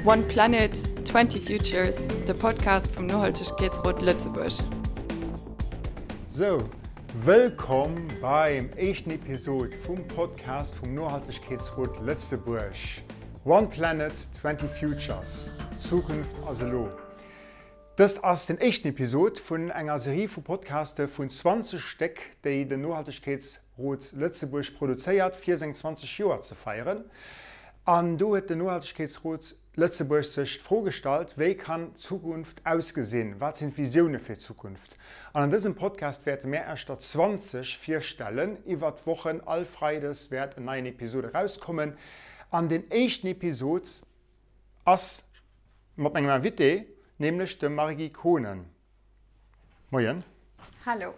One Planet, 20 Futures, de Podcast vum Nohaltegkeetsrot Lëtzebuerg. Sou, wëllkomm beim éischten Episod vum Podcast vum Nohaltegkeetsrot Lëtzebuerg. One Planet, 20 Futures, d'Zukunft ass elo. Dëst ass den éischten Episod vun enger Serie vu Podcaste vun 20 Stéck, déi den Nohaltegkeetsrot Lëtzebuerg produzéiert, fir seng 20 Joer ze feieren. An do huet den Nohaltegkeetsrot Lëtzebuerg sech d'Fro gestallt, Wéi kann d'Zukunft ausgesinn? Wat sinn d'Visioune fir d'Zukunft? An an dësem Podcast wäerte mär Iech der 20 virstellen. Iwwert d'Wochen, all Freides wäert en neien Episod erauskommen. An deen éischten Episod ass mat mengem Invité, nämlech dem Marguy Kohnen. Moien. Hallo.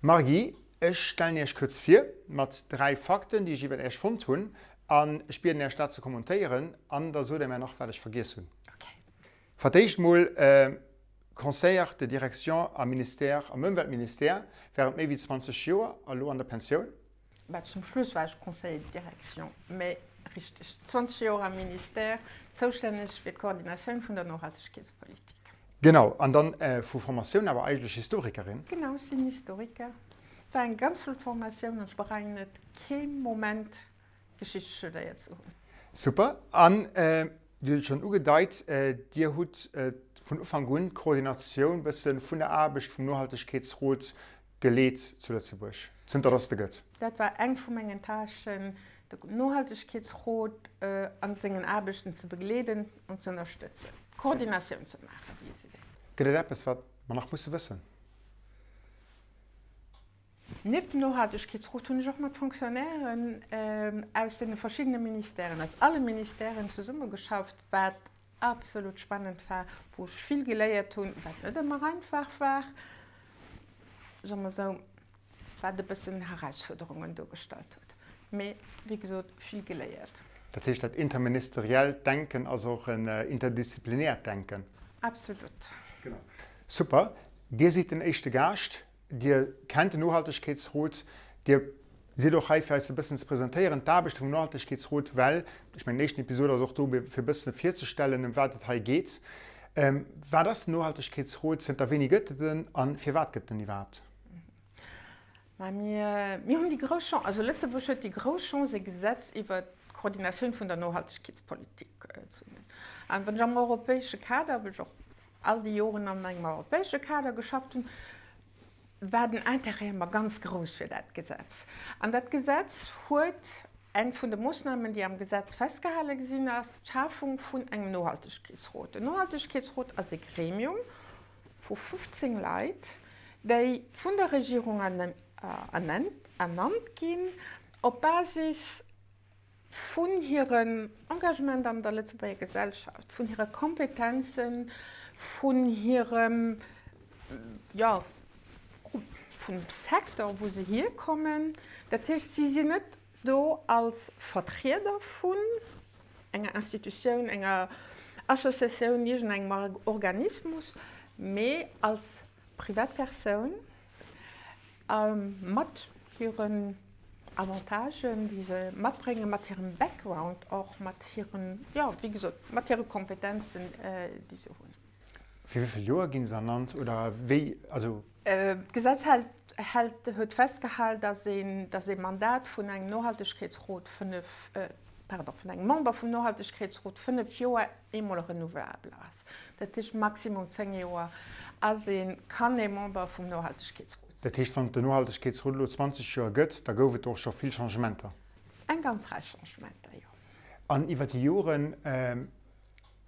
Marguy, ech stellen Iech kuerz vir mat 3 Fakten, déi ech iwwer Iech fonnt hunn, an ech bieden Iech dat ze kommentéieren an da sot Der mär nach, wat ech vergiess hunn. Okay. Fir d'éischt mol, Conseillère de direction am Ministère, am Ëmweltministère, während méi wéi 20 Joer, a lo an der Pensioun. Bah, zum Schluss war ech Conseiller de direction, mä richteg, 20 Joer am Ministère, zoustänneg fir d'Koordinatioun vun der Nohaltegkeetspolitik. Genau, an dann vu Formatioun awer eigentlech Historikerin. Genau, ech sinn Historiker. War eng ganz flott Formatioun an ech bereien et kee Moment, Geschicht studéiert ze hunn. Super. An Dir hutt et schonn ugedeit, Dir hutt vun Ufank un d'Koordinatioun bësse vun der Aarbecht vum Nohaltegkeetsrot geleet zu Lëtzebuerg, zënter dass et e gëtt. Dat war eng vu mengen Tâchen, de Nohaltegkeetsrot a sengen Aarbechten ze begleeden an ze ënnerstëtzen, d'Koordinatioun ze maachen, wéi se sinn. Gëtt et eppes, wat mer nach musse wëssen? Nieft dem Nohaltegkeetsrot hunn ech och mat Fonctionnairen aus deene verschiddene Ministèren, aus alle Ministèren zesummegeschafft, wat absolut spannend war, wou ech vill geléiert hunn, wat net ëmmer einfach war, soe mer esou, wat e bëssen Herausfuerderungen duergestallt huet, mee wéi gesot, vill geléiert. Dat heescht, dat interministeriellt Denken ass och en interdisziplinäert Denken? Absolut. Genau. Super. Dir sidd den éischte Gaascht. Dir kennt den Nohaltegkeetsrot. Dir sidd och hei, fir eis e bëssen ze presentéieren, d'Aarbechte vum Nohaltegkeetsrot, well, ech mengen, den éischten Episod ass och do, fir e bëssen virzestellen, ëm wat et hei geet. Wat ass den Nohaltegkeetsrot? Zënter wéini gëtt et en a firwat gëtt et en iwwerhaapt? Mä mir, mir hunn déi grouss Chance, also Lëtzebuerg huet déi grouss Chance, e Gesetz iwwert d'Koordinatioun vun der Nohaltegkeetspolitik ze hunn. An wann ech am europäesche Kader, well ech och all déi Joren an engem europäesche Kader geschafft hunn, war den Intérêt ëmmer ganz grouss fir dat Gesetz. An dat Gesetz huet, eng vun de Moossnamen, déi am Gesetz festgehale sinn, ass d'Schafung vun engem Nohaltegkeetsrot. Den Nohaltegkeetsrot ass e Gremium vu 15 Leit, déi vun der Regierung ernannt ginn op Basis vun hirem Engagement an der Lëtzebuerger Gesellschaft, vun hire Kompetenzen, vun hirem, jo, vum Secteur, wou se hierkommen. Dat heescht, si sinn net do als Vertrieder vun enger Institutioun, enger Associatioun, iergendengem Organismus, mee als Privatpersoun mat hiren Avantagen, déi se matbréngen, mat hirem Background och, mat hiren, jo, wéi gesot, mat hire Kompetenzen, déi se hunn. Fir wéi vill Joer gi se ernannt oder wéi, also? D'Gesetz hält, hält, huet festgehal, dass een, dass ee Mandat vun engem Nohaltegkeetsrot fënnef, pardon, vun engem Member vum Nohaltegkeetsrot fënnef Joer eemol renouvelabel ass. Dat heescht maximum 10 Joer ass ee, kann ee Member vum Nohaltegkeetsrot sinn. Dat heescht, wann et den Nohaltegkeetsrot elo 20 Joer gëtt, da gouf et och scho vill Changementer? Eng ganz Rei Changementer, jo. An iwwer déi Joren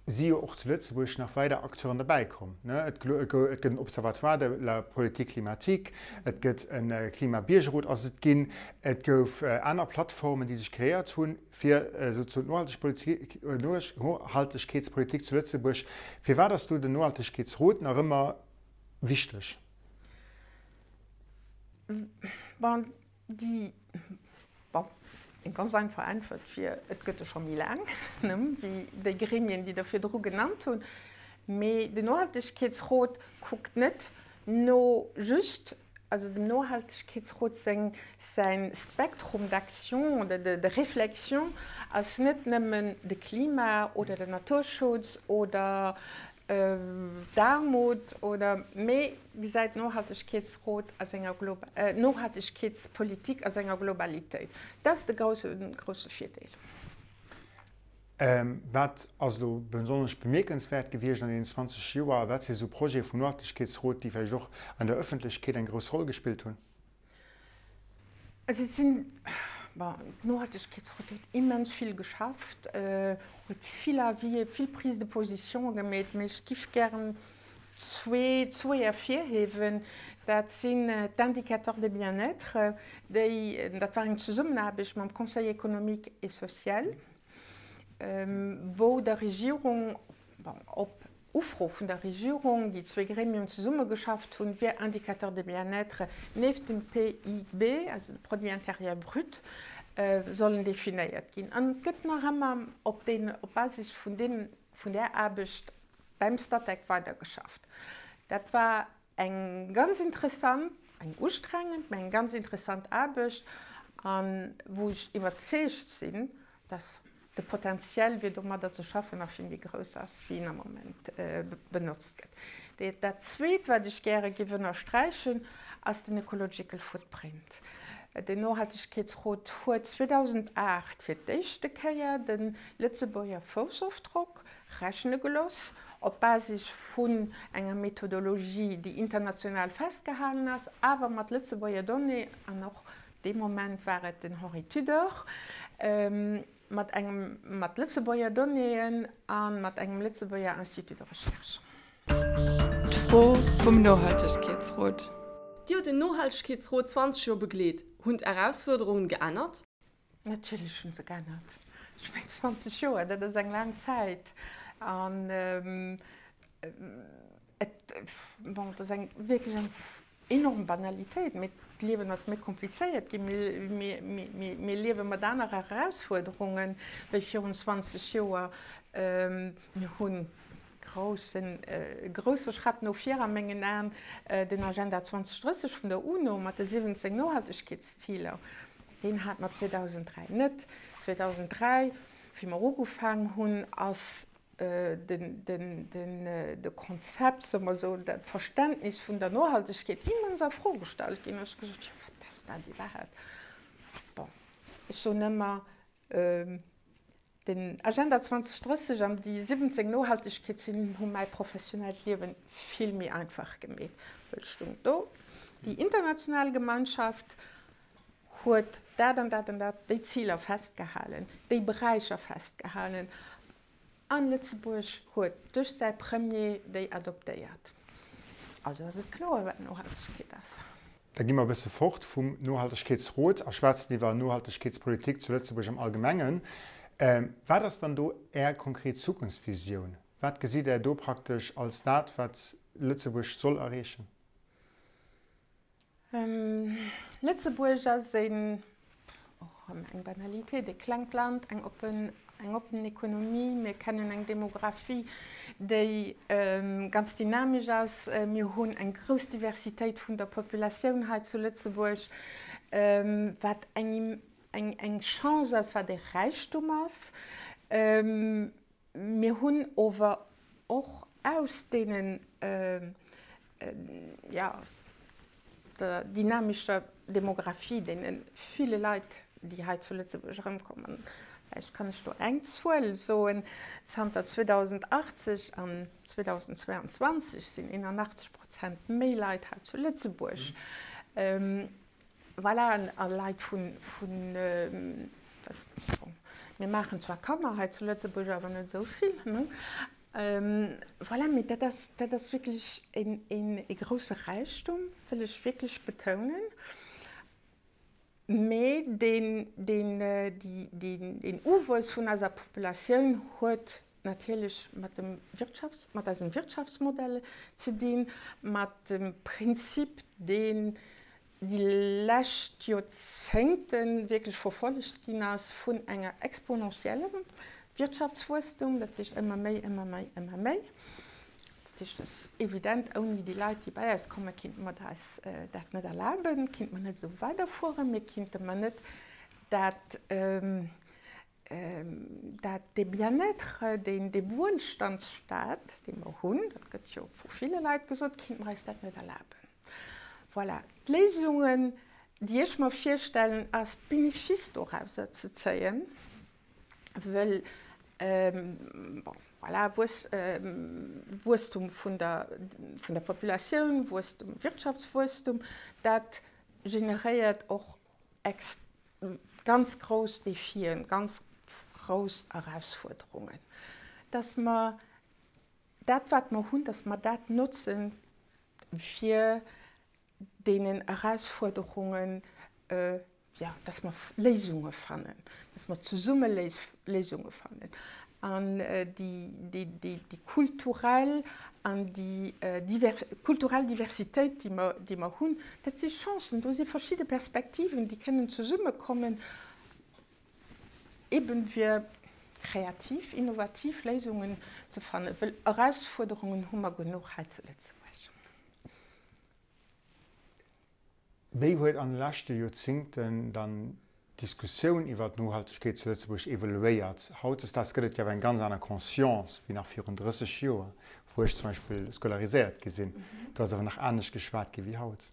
si jo och zu Lëtzebuerg nach weider Acteuren derbäi komm. Et gëtt en Observatoire de la politique climatique, et gëtt e Klimabiergerrot ass et ginn, et gouf aner Plattformen, déi sech kreéiert hunn. Fir souzesoen d'Nohaltegkeetspolitik zu Lëtzebuerg. Firwat ass do den Nohaltegkeetsrot nach ëmmer wichteg? Bon, déi, bon, eng ganz einfach Äntwert wier, et gëtt e scho méi laang, ne, wéi déi Gremien, déi Der virdru genannt hunn. Mee den Nohaltegkeetsrot kuckt net no just. Also dem Nohaltegkeetsrot seng, säin Spektrum d'action oder de, de réflexion ass net nëmmen de Klima oder den Naturschutz oder d'Aarmut oder, mee gesäit d'Nohaltegkeetsrot a senger Globa, d'Nohaltegkeetspolitik a senger Globalitéit. Dat ass de grousse, grousse Virdeel. Wat ass elo besonnesch bemierkenswäert gewiescht an deenen 20 Joer a wat si sou Projete vum Nohaltegkeetsrot, déi vläicht och an der Ëffentlechkeet eng grouss Roll gespillt hunn? Also et sinn, bon, d'Nohaltegkeetsrot huet immens vill geschafft, huet vill Avisë, vill Prises de position gemeet, mee ech giff gären zwee, zwou ervirhiewen. Dat sinn d'Indicateurs de bien-être, déi, dat war eng Zesummenaarbecht mam Conseil économique et social, wou der Regierung, bon, op Ufro vun der Regierung, déi zwee Gremien zesummegeschafft hunn, fir Indicateurs de bien-être nieft dem PIB, also de Produit intérieur brut, sollen definéiert ginn. An et gëtt nach ëmmer op deen, op Basis vun deem, vun där Aarbecht beim Statec weidergeschafft. Dat war Eng ganz interessant, eng ustrengend, mä eng ganz interessant Aarbecht a wou ech iwwerzeegt sinn, dass de Potentiel fir domadder ze schaffen nach vill méi grouss ass, wéi en am Moment benotzt gëtt. Dat Zweet, wat ech gäre géif ënnersträichen, ass den Ecological Footprint. Den Nohaltegkeetsrot huet 2008 fir d'éischte Kéier de Lëtzebuerger Foussofdrock rechne geloss, op Basis vun enger Methodologie, déi international festgehalen ass, awer mat Lëtzebuerger Donnéeën, an och dee Moment war et den Henri Tudor, mat engem, mat Lëtzebuerger Donnéeën a mat engem Lëtzebuerger Institut de recherche. D'Fro vum Nohaltegkeetsrot. Dir hutt den Nohaltegkeetsrot 20 Joer begleet. Hunn d'Erausfuerderungen geännert? Natierlech hunn se geännert. Ech mengen 20 Joer, dat ass eng laang Zäit. An et, bon, et ass eng wierklech eng enorm Banalitéit, mee d'Liewen ass méi komplizéiert ginn. Mir liewe mat anerer Erausfuerderunge wéi virun 20 Joer. Mir hunn Groussen, grousse Schratt no vir a mengen Aen, den Agenda 2030 vun der UNO mat de 17 Nohaltegkeetsziler. Deen hat mer 2003 net. 2003, wéi mer ugefaang hunn, ass den, den, den, de Konzept, soe mer esou, dat Verständnis vun der Nohaltegkeet immens a Fro gestallt ginn. Ech hu gesot, jo, wat ass dat iwwerhaapt? Bon, ech soen ëmmer, Den Agenda 2030 an déi 17 Nohaltegkeetszilen hu mäi professionellt Liewen vill méi einfach gemeet, wëll stung do, déi international Gemeinschaft huet dat an dat an dat, déi Ziler festgehalen, déi Beräicher festgehalen an Lëtzebuerg huet duerch säi Premier déi adoptéiert. Also ass et kloer, wat Nohaltegkeet ass. Da gi mer e bësse fort vum Nohaltegkeetsrot a schwätzen iwwer Nohaltegkeetspolitik zu Lëtzebuerg am Allgemengen. Wat ass dann do Är konkret Zukunftsvisioun? Wat gesitt Der do praktesch als dat, wat Lëtzebuerg soll erreechen? Lëtzebuerg ass een, och erëm eng Banalitéit, e klengt Land, eng oppen, eng oppen Ekonomie. Mir kennen eng Demographie, déi ganz dynamesch ass. Mir hunn eng grouss Diversitéit vun der Populatioun hei zu Lëtzebuerg, wat eng, eng, eng Chance ass, wat e Räichtum ass. Mir hunn ower och aus deenen, jo, der dynamescher Demographie, deene ville Leit, déi hei zu Lëtzebuerg erëmkommen, vläicht kann ech do eng Zuel soen, zanter 2080 an 2022 sinn 81 Prozent méi Leit hei zu Lëtzebuerg. Voilà, a Leit vun, mir maachen zwar Kanner hei zu Lëtzebuerg, awer net esou vill. Voilà, mee dat ass, dat ass wierklech een, ee grousse Räichtum, wëll ech wierklech betounen. Mee deen, deen, déi, deen, deen Uwuess vun eiser Populatioun huet natierlech mat dem Wirtschafts-, mat eisem Wirtschaftsmodell ze dinn, mat dem Prinzip, deen déi lescht Joerzéngte wierklech verfollegt ginn ass vun enger exponentiellem Wirtschaftswuesstum, dat heescht ëmmer méi, ëmmer méi, ëmmer méi. Dat heescht, et ass evident, ouni déi Leit, déi bei eis kommen, kinnte mer eis dat net erlaben, kinnte mer net esou weiderfueren, mir kinnte mer net dat, dat, dee Bien-être, deen, dee Wuelstandsstaat, dee mer hunn, dat gëtt jo vu ville Leit gesot, kinnte mer eis dat net erlaben. Voilà. D'Léisungen, déi ech mer virstellen, ass Benefice dorauser ze zéien, wëll, bon, voilà, Wuesstum vun der, vun der Populatioun, Wuesstum, Wirtschaftswuesstum, dat generéiert och ex ganz grouss Defien, ganz grouss Erausfuerderungen, dass mer dat, wat mer hunn, dass mer dat notzen, fir deenen Erausfuerderungen, jo, dass mer Léisunge fannen, dass mer zesumme Léisunge fannen. An déi kulturell an déi kulturell Diversitéit, déi mer, déi mer hunn, dat si Chancen, do si verschidde Perspektiven, déi kënnen zesummekommen, eben fir kreativ, innovativ Léisungen ze fannen, wëll Erausfuerderungen hu mer genuch hei zu Lëtzebuerg. Wéi huet an de leschte Joerzingten dann d'Diskussioun iwwert d'Nohaltegkeet zu Lëtzebuerg evoluéiert? Hautdesdaags gëtt et jo awer eng ganz aner Conscience wéi nach virun 30 Joer, wou ech zum Beispill scolariséiert gi sinn. Do ass awer nach anescht geschwat gi wéi haut.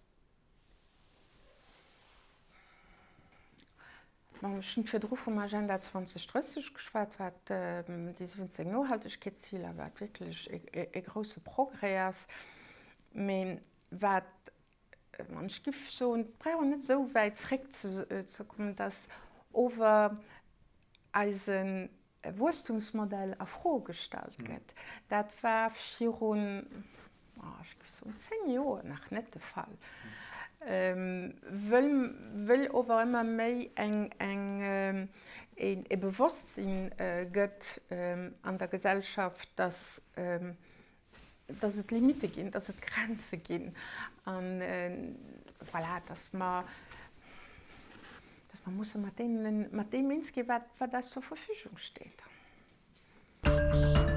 Bon, ech hunn virdru vum Agenda 2030 geschwat, wat déi 17 Nohaltegkeetsziler, wat wierklech e grouse Progrès ass. Mee wat An ech giff soen, et brauch een net esou wäit zréck ze kommen, dass ower eise Wuesstumsmodell a Fro gestallt gëtt. Dat war virun, ech giff soen, 10 Joer nach net de Fall, wëll wëll ower ëmmer méi eng eng e Bewosstsinn gëtt an der Gesellschaft, dass dass et Limitte ginn, dass et Grenze ginn an voilà, dass mer, dass mer musse mat deenen, mat deem eens ginn, wat, wat eis zur Verfügung steet.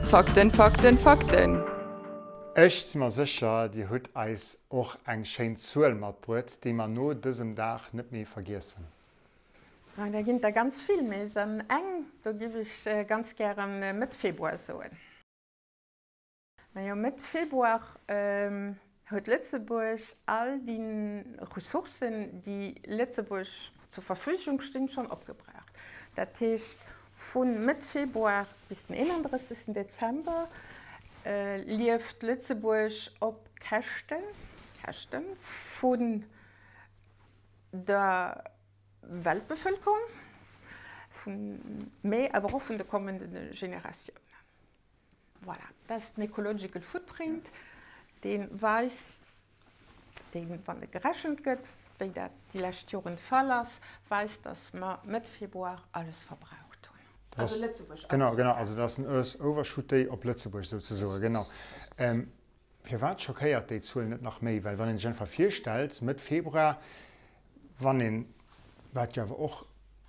Fakten, Fakten, Fakten! Ech si mer sécher, Dir hutt eis och eng schéin Zuel matbruet, déi mer no dësem Dag net méi vergiessen. Ah, da ginn et der ganz vill, mee eng, do giff ech ganz gäre Mëtt Februar soen. Majo, Mëtt Februar huet Lëtzebuerg all déi Ressourcen, déi Lëtzebuerg zur Verfügung stinn, schonn opgebraucht. Dat heescht, vu Mëtt Februar bis den 31. Dezember lieft Lëtzebuerg op Käschten, Käschte vun der Weltbevëlkerung, vun, mee awer och vun de kommende Generatiounen. Voilà, dat ass den Ecological Footprint, dee weist, dee wann e gerechent gëtt, wéi dat déi lescht Joren de Fall ass, weist, datt mer Mëtt Februar alles verbraucht hunn. Also Lëtzebuerg alles verbraucht. Genau, genau, also dat ass den Earth Overshoot Day op Lëtzebuerg souzesoen, genau. Firwat schockéiert déi Zuel net nach méi? Well wann ee sech einfach virstellt, Mëtt Februar, wann een, wat jo awer och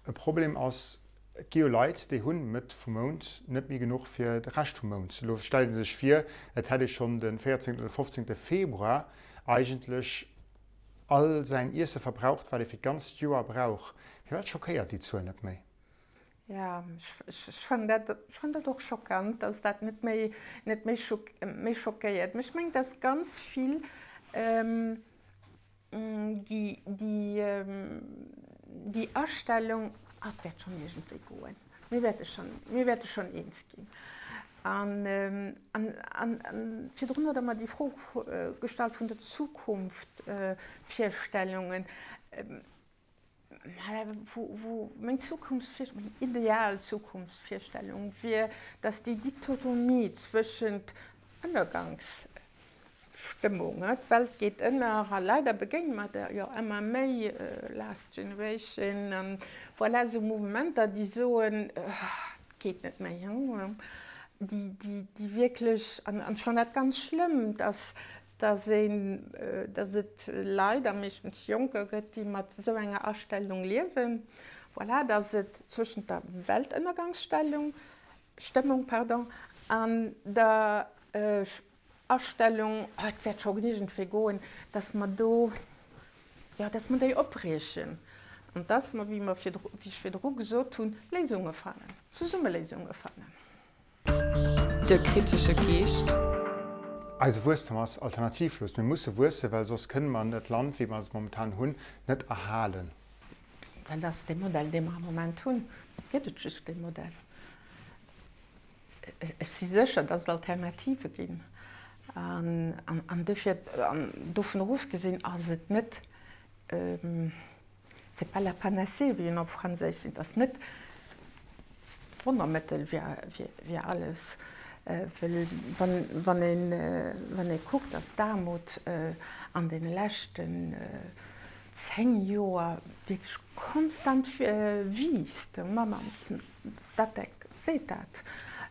e Problem ass, et gi jo Leit, déi hunn Mëtt vum Mount net méi genuch fir de Rescht vum Mount. Elo stellt ee sech vir, et hätt ee schonn de 14. oder 15. Februar eigentlech all säin Iesse verbraucht, wat ee fir d'ganzt Joer brauch. Firwat schockéiert déi Zuel net méi? Jo, ech fannen dat, ech fannen dat och schockant, dass dat net méi, net méi méi schockéiert. Mä ech mengen, dass ganz vill déi, déi, déi Astellung, ah, et wäert schonn iergendwéi goen, mir wäerte schonn, mir wäerte schonn eens ginn. An, an, an virdrun hutt Der mer déi Fro gestallt vun der Zukunftsvirstellungen. Wou meng Zukunftsvirstellung, meng ideal Zukunftsvirstellung wier, dass déi Dichotomie zwëschent Ënnergangsstëmmung, d'Welt geet ënner a leider begéine mer der jo ëmmer méi, Last Generation an voilà, esou Mouvementer, déi soen, et geet net méi, déi wierklech, an ech fannen dat ganz schlëmm, dass dass een, dass et Leit, a meeschtens Jonker gëtt, déi mat esou enger Astellung liewen, voilà, dass et zwëschent der Weltënnergangsstellung, Stëmmung, pardon, an der. Astellung, oh, et wäert scho iergendwéi goen, dass mer do, jo, dass mer déi opbriechen an dass mer, wéi mer virdru, wéi ech virdru gesot hunn, Léisunge fannen, zesumme Léisunge fannen. De kritesche Geescht. Eise Wuesstem ass alternativlos. Mir musse wuessen, well soss kënne mer dat Land, wéi mer et momentan hunn, net erhalen. Well dat ass dee Modell, dee mer am Moment hunn. Gëtt et just dee Modell? Ech si sécher, dass et Alternative ginn. An dofir, an dovun erofgesinn, ass et net, c'est pas la panacée, wéi een op Franséisch seet, ass net d'Wonnermëttel fir alles. Well wann ee kuckt, dass d'Aarmut an deene leschten 10 Joer wierklech konstant wiisst, Statec seet dat.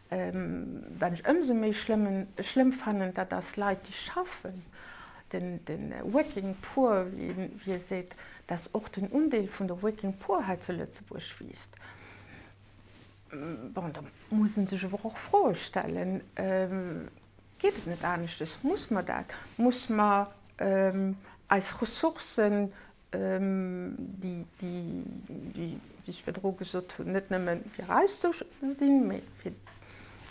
Wat ech ëmsou méi schlëmm fannen, dat ass Leit, déi schaffen, de Working Poor, wéi ee seet, dass och den Undeel vun de Working Poor hei zu Lëtzebuerg wiisst. Bon, da muss ee sech awer och Froe stellen, Geet et net aneschtes? Muss mer dat? Muss mer eis Ressourcen déi, wéi ech virdru gesot hunn, net nëmme fir eis do sinn, mee fir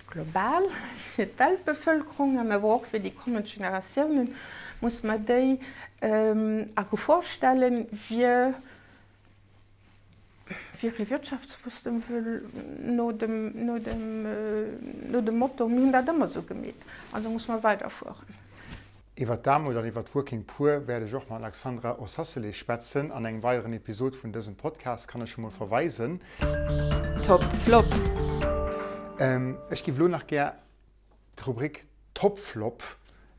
global, fir d'Weltbevölkerung an awer och fir déi kommend Generatiounen, muss mer déi a Gefor stellen, fir fir ee Wirtschaftswuesstem wëll no dem, no dem, no dem Motto, mir hunn dat ëmmer esou gemeet, also muss mer weiderfueren. Iwwer d'Aarmut an iwwer d'Working Poor wäert ech och mam Alexandra Osassele schwätzen an engem weideren Episod vun dësem Podcast, kann ech scho mol verweisen. Top Flop. Ech giff elo nach gär d'Rubrik Top Flop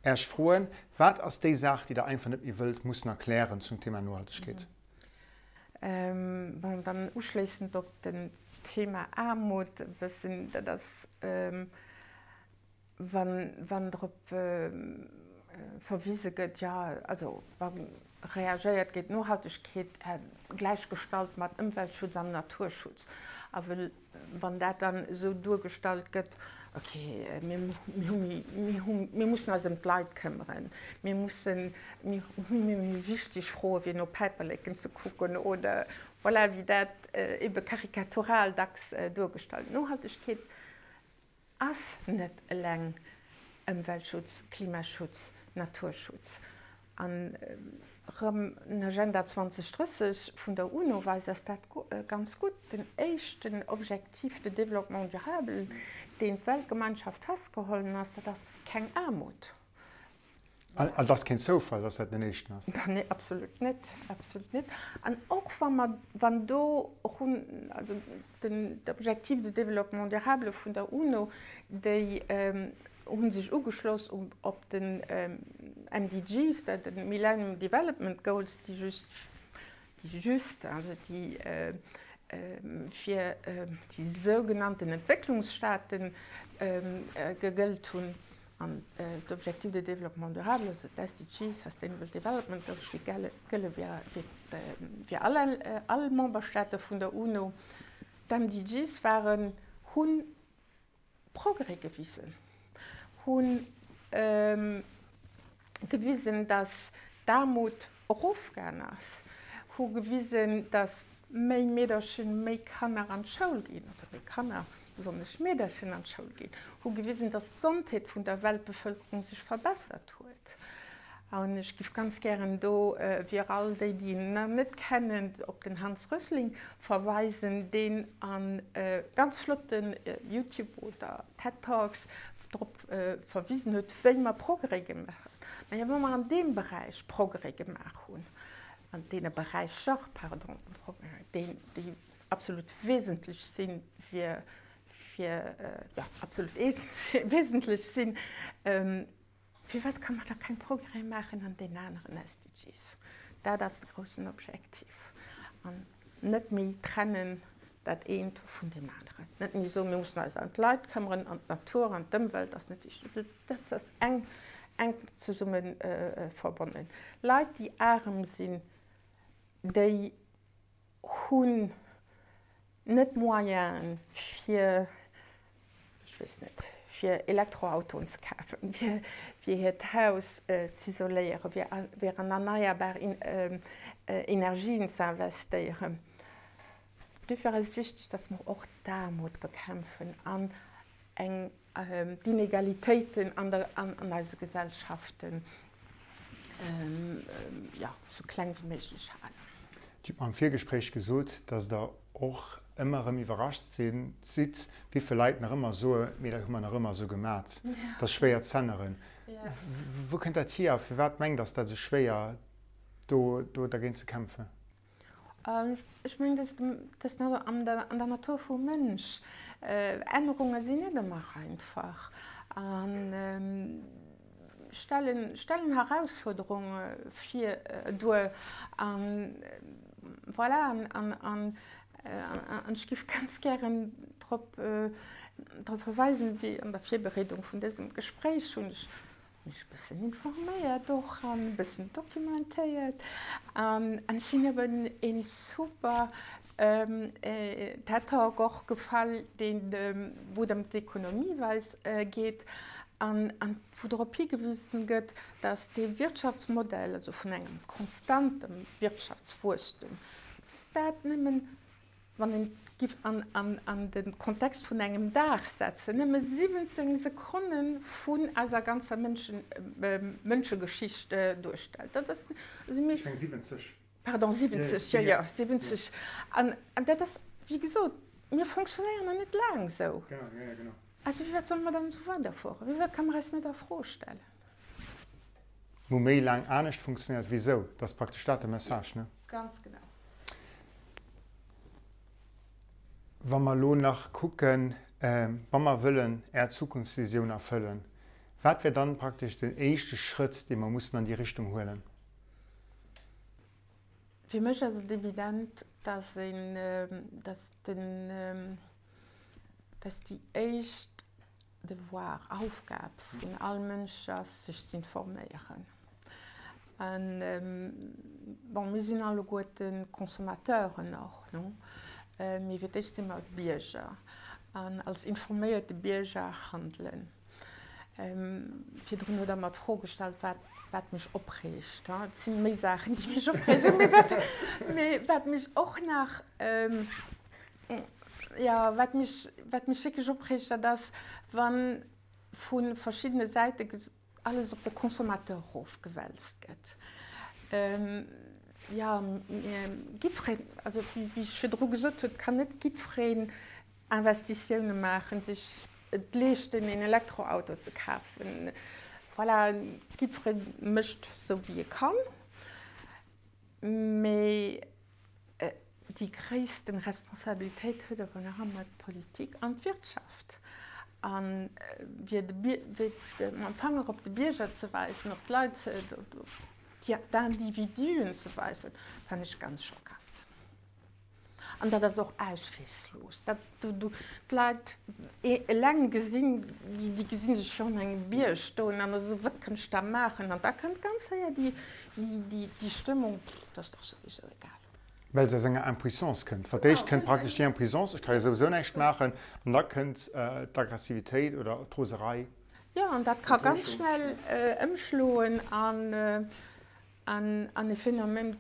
Äech froen. Wat ass déi Saach, déi Der einfach net méi wëllt mussen erklären zum Thema Nohaltegkeet? Bon, dann uschléissend op den Thema Aarmut e bëssen, dat ass, wann, wann drop verwise gëtt, jo, also wa reagéiert gétt, Nohaltegkeet gläichgestallt mat Ëmweltschutz an Naturschutz. A wëll Wann dat dann esou duergestallt gëtt, ok, mir hu méi, mir hu, mir mussen eis ëm d'Leit këmmeren, mir mussen, mir hu méi wichteg Froe wéi no Päiperleken ze kucken oder voilà, wéi dat ebe karikatural dacks duergestallt. Nohaltegkeet ass net eleng Ëmweltschutz, Klimaschutz, Naturschutz. An erëm den Agenda 2030 vun der UNO weist eis dat ganz gutt. Den éischten Objectif de développement durable, deen d'Weltgemeinschaft festgehollen ass, dat ass keng Aarmut. An et ass keen Zoufall, dass dat den éischten ass. Nee, absolut net, absolut net. An och wa mer, wann do also den d'Objectifs de développement durable vun der UNO, déi hu sech ugeschloss op den MDGs, dat de Millennium Development Goals, déi just, déi just, also déi fir déi sougenannten Entwécklungsstaaten gegëllt hunn. An d'Objectifs de développement durable, also d'SDGs, Sustainable Development Goals, déi gëlle fir all Memberstaate vun der UNO. D'MDGs waren, hu Progrès gewisen, hu gewisen, datt d'Aarmut erofgaang ass, hu gewisen, datt méi Meederchen, méi Kanner an d'Schoul ginn, oder méi Kanner, besonnesch Meederchen an d'Schoul ginn, hu gewisen, dass d'Gesondheet vun der Weltbevölkerung sech verbessert huet. An ech giff ganz gären do, fir all déi, déi en nach net kennen, op den Hans Rössling verweisen, deen a ganz flotten Youtube oder Ted Talks drop verwisen huet, wéi mer Progrès gemaach hunn. Majo, wa mer an deem Beräich Progrès gemaach hunn, an deene Beräicher, pardon, déi absolut wesentlech sinn, fir, fir, jo, absolut wesentlech sinn, firwat kann mer da keng Progrès maachen an deenen aneren SDGs? Dat ass de groussen Objektiv. An net méi trennen dat eent vun deem aneren. Net méi soen, mir mussen eis ëm d'Leit këmmeren an d'Natur an d'Ëmwelt ass net wichteg. Dat ass enk, enk zesumme verbonnen. Leit, déi arem sinn, déi hunn net d'Moyenen, fir, ech weess net, fir Elektroautoen ze kafen, fir hiert Haus z'isoléieren, fir an erneierbar Energien ze investéieren. Duerfir ass et wichteg, dass mer och d'Aarmut bekämpfen an eng d'Inegalitéiten an der an eise Gesellschaften jo sou kleng wéi méiglech halen. Dir hutt mer am Virgespréich gesot, dass Der och ëmmer erëm iwwerrascht sinn, sidd, wéi vill Leit nach ëmmer soe, mee dat hu mer nach ëmmer esou gemat, dat ass schwéier z'änneren. Wou kënnt dat hier a firwat mengt Der, ass dat esou schwéier, do dergéint ze kämpfen? Ech mengen, dat ass an der Natur vum Mënsch. Ännerunge sinn net ëmmer einfach a stellen Herausfuerderunge vir duer. A voilà, an ech géif ganz gären drop verweisen, wéi an der Virbereedung vun dësem Gespréich hunn ech mech e bëssen informéiert och an e bëssen documentéiert an ech sinn op en super TED Talk och gefall, deen wou et ëm d'Ekonomieweis geet an wou drop higewisen gëtt, dass dee Wirtschaftsmodell, also vun engem konstantem Wirtschaftswuesstum, dass dat nëmmen Wann een et giff an de Kontext vun engem Dag setzen, nëmme 17 Sekonne vun eiser ganzer Mënschegeschicht duerstellt. Dat ass, also mir. Ech meng 70. Pardon, 70, jo, jo, 70. An dat ass, wéi gesot, mir fonctionnéieren nach net laang esou. Genau, jo, jo, genau. Also firwat solle mer dann esou weiderfueren? Firwat ka mer eis net a Fro stellen? Hu méi laang anescht funktionéiert wéi esou. Dat ass praktesch dat de Message, ne? Ganz genau. Wa mer elo nach kucken, wa mer wëllen Är Zukunftsvisioun erfëllen, wat wär dann praktesch den éischte Schrëtt, dee mer mussen an déi Richtung huelen? Fir mech ass et evident, dass een, dass den, dass déi éischt Devoir, Aufgab vun all Mënsch ass, sech z'informéieren. An, bon, mir sinn alleguerte Consommateuren och, non? Mee fir d'éischt si mer Bierger an als informéierte Bierger handelen. Virdrun hutt Der mer d'Fro gestallt, wat, wat mech opreegt. Et si méi Saachen, déi mech opreegen, mee wat, mee wat mech och nach, Jo, wat mech, wat mech wierklech opreegt, dat ass, wa vu verschiddene Säite alles op de Consommateur erofgewälzt gëtt. Jo, jiddwereen, also wéi ech virdru gesot hunn, et kann net jiddwereen Investitioune maachen, sech et leeschten, een Elektroauto ze kafen. Voilà, jiddweree mécht esou wéi e kann. Mee déi gréissten Responsabilitéit huet awer nach ëmmer d'Politik an d'Wirtschaft. A fir mam Fanger op de Bierger ze weisen, op d'Leit, op d'Individuen ze weisen, fannen ech ganz schockant. An dat ass och auswegslos. Dat, do, d'Leit eleng gesinn, déi gesi sech virun engem Bierg stoen an esou, wat kënnt ech da maachen? An da kënnt ganz séier déi, déi, déi Stëmmung, pff, dat ass dach souwisou egal. Well se aus enger Impuissance kënnt. Fir d'éischt kënnt praktesch déi Impuissance, ech ka jo souwisou näischt maachen, an da kënnt d'Aggressivitéit oder d'Roserei. Jo, an dat ka ganz schnell ëmschloen an An e Phänomen,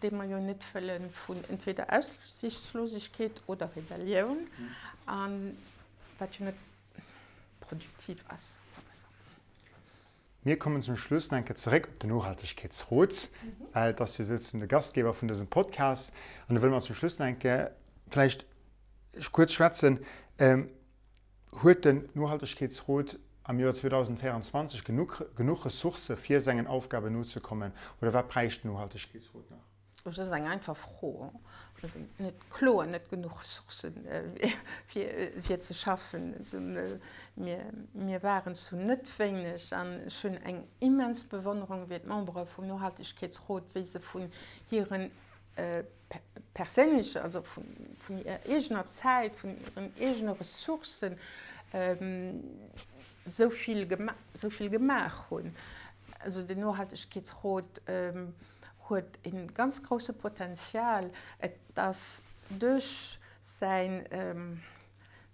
dee mer jo net wëllen, vun entweder Aussichtslosegkeet oder Rebellioun, a wat jo net produktiv ass, soe mer esou. Mir kommen zum Schluss nach eng Kéier zeréck op den Nohaltegkeetsrot, well et ass jo souzesoen de Gastgeber vun dësem Podcast. An do wëlle mer zum Schluss nach eng Kéier vläicht kuerz schwätzen. Huet den Nohaltegkeetsrot am Joer 2024 genuch Ressourcë fir sengen Aufgaben nozekommen oder wat bräicht den Nohaltegkeetsrot nach? Dat ass eng einfach Fro. Also net kloer net genuch Ressourcë fir ze schaffen. Mir waren zu net wéineg an ech hunn eng immens Bewonnerung fir d'Membere vum Nohaltegkeetsrot, wéi se vun hiren perséinlecher, also vun hirer eegener Zäit, vun hiren eegene Ressourcen esou vill esou vill gemaach hunn. Also den Nohaltegkeetsrot huet e ganz grousse Potenzial. Et ass duerch säin.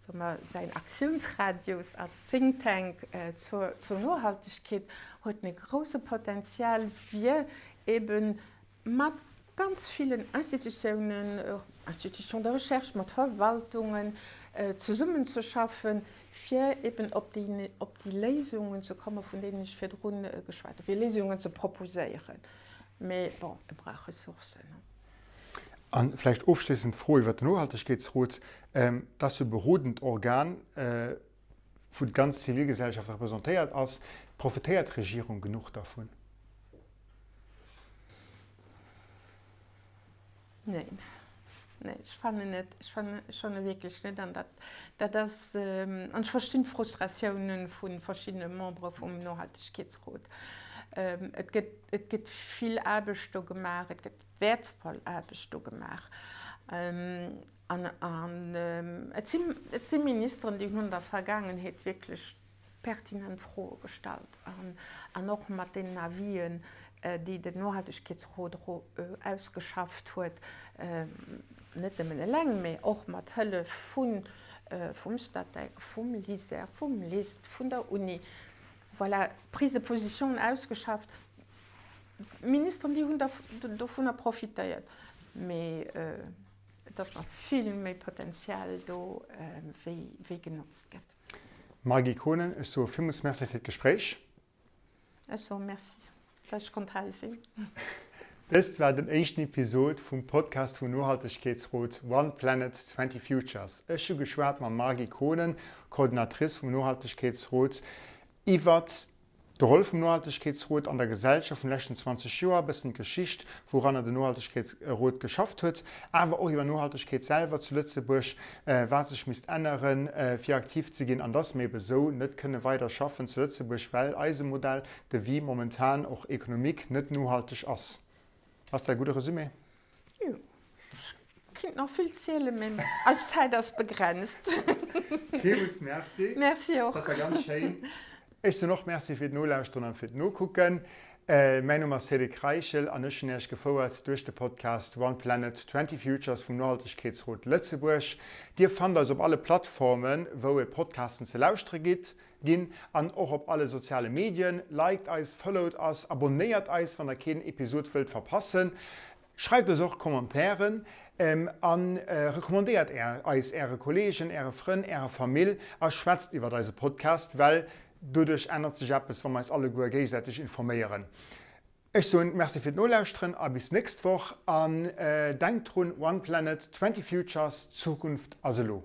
Soe mer, säin Aktiounsradius als Think Tank zur Nohaltegkeet huet e grousse Potenzial, fir ebe mat ganz villen Institutiounen, Institutions de recherche, mat Verwaltungen zesummenzeschaffen, fir eben op déi, op déi Léisungen ze kommen, vun deenen ech virdru geschwat hunn, fir Léisungen ze proposéieren. Mee bon, e brauch Ressourcen. A vläicht ofschléissend d'Fro iwwert den Nohaltegkeetsrot. Dat ass jo e berodend Organ, wou d'ganz Zivilgesellschaft representéiert ass. Profitéiert d'Regierung genuch dervun? Neen, nee, ech fannen net, ech fannen, ech fanne wierklech net. An dat, dat ass, an ech verstinn d'Frustratiounen vu verschiddene Membere vum Nohaltegkeetsrot. Et gëtt, et gëtt vill Aarbecht do gemaach, et gëtt wäertvoll Aarbecht do gemaach. An, an et si, et si Ministeren, déi hunn an der Vergaangenheet wierklech pertinent Froe gestallt an och mat deenen Avisen, déi den Nohaltegkeetsrot ausgeschafft huet, net nëmmen eleng, mee och mat Hëllef vum Statec, vum LISER, vum LIST, vun der Uni, voilà, Prise de position ausgeschafft. D'Ministeren, déi hunn dovunner profitéiert, mee et ass nach vill méi Potenzial do, wéi genotzt gëtt. Marguy Konen, ech soe villmools Merci fir d'Gespréich. Ech soe Merci, dass ech konnt hei sinn. Dëst war den éischten Episod vum Podcast vum Nohaltegkeetsrot One Planet, 20 Futures. Ech hu geschwat mam Marguy Konen, Coordinatrice vum Nohaltegkeetsrot, iwwert D'Roll vum Nohaltegkeetsrot an der Gesellschaft vun de leschten 20 Joer, e bëssen d'Geschicht, wouranner den Nohaltegkeetsrot geschafft huet, awer och iwwer Nohaltegkeet selwer zu Lëtzebuerg, wat sech misst änneren, fir aktiv ze ginn, an dass mir ebe sou net kënne weider schaffen zu Lëtzebuerg, well eise Modell de vie momentan och économique net nohalteg ass. Ass dat e gudde Resumé? Jo, ech kinnt nach vill zielen, mee eis Zäit ass begrenzt. Villmools Merci. Merci och. Dat war ganz schéin. Ech soen och Merci fir d'Nolauschteren an fir d'Nokucken. Mäin Numm ass Cédric Reichel an ech hunn Iech gefouert duerch de Podcast One Planet, 20 Futures vum Nohaltegkeetsrot Lëtzebuerg. Dir fannt eis op alle Plattformen, wou et Podcasten ze lauschtere gitt. Ginn an och op alle soziale Medien. Liked eis, followt eis, abonnéiert eis wann der keen Episod wëllt verpassen. Schreift eis och Commentairen a recommandéiert eis äre Kollegen, äre Frënn, ärer Famill a schwätzt iwwert eise Podcast, well doduerch ännert sech eppes wa mer eis alleguer géigesäiteg informéieren. Ech soen Merci fir d'Nolauschteren a bis nächst Woch an denkt drun, One Planet, 20 Futures, d'Zukunft ass elo.